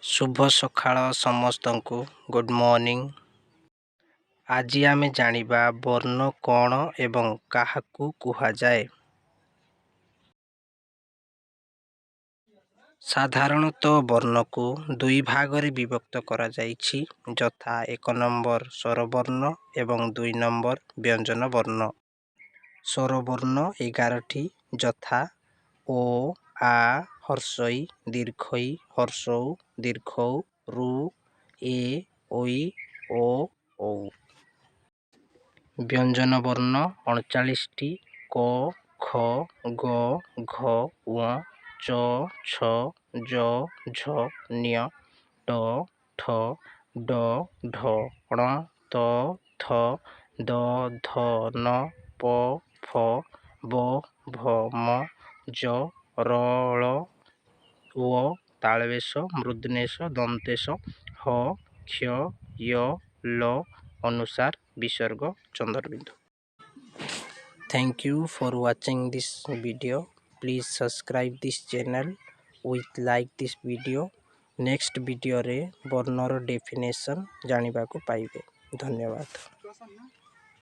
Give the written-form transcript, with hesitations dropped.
ଶୁଭ ସକାଳ ସମସ୍ତଙ୍କୁ, ଗୁଡ଼୍ ମର୍ଣ୍ଣିଂ। ଆଜି ଆମେ ଜାଣିବା ବର୍ଣ୍ଣ କ'ଣ ଏବଂ କାହାକୁ କୁହାଯାଏ। ସାଧାରଣତଃ ବର୍ଣ୍ଣକୁ ଦୁଇ ଭାଗରେ ବିଭକ୍ତ କରାଯାଇଛି, ଯଥା 1 ନମ୍ବର ସ୍ୱରବର୍ଣ୍ଣ ଏବଂ 2 ନମ୍ବର ବ୍ୟଞ୍ଜନ ବର୍ଣ୍ଣ। ସ୍ୱରବର୍ଣ୍ଣ 11ଟି, ଯଥା ଓ, ଆ, ହର୍ଷଇ, ଦୀର୍ଘଇ, ହର୍ଷଉ, ଦୀର୍ଘଉ, ଋ, ଏ, ଐ, ଓ, ଔ। ବ୍ୟଞ୍ଜନ ବର୍ଣ୍ଣ 39ଟି: କ, ଖ, ଗ, ଘ, ଞ, ଚ, ଛ, ଜ, ଝ, ଞ, ଟ, ଠ, ଡ, ଢ, ଣ, ତ, ଥ, ଦ, ଧ, ନ, ପ, ଫ, ବ, ଭ, ମ, ଜ, ର, ଳ, ୱ, ତାଳବେଶ, ମୂର୍ଦ୍ଧନ୍ୟଶ, ଦନ୍ତେଶ, ହ, କ୍ଷ, ୟ, ଲ, ଅନୁସାର, ବିସର୍ଗ, ଚନ୍ଦ୍ରବିନ୍ଦୁ। Thank you for watching this video. Please subscribe this channel with like this video. Next ଭିଡ଼ିଓରେ ବର୍ଣ୍ଣର ଡେଫିନେସନ୍ ଜାଣିବାକୁ ପାଇବେ। ଧନ୍ୟବାଦ।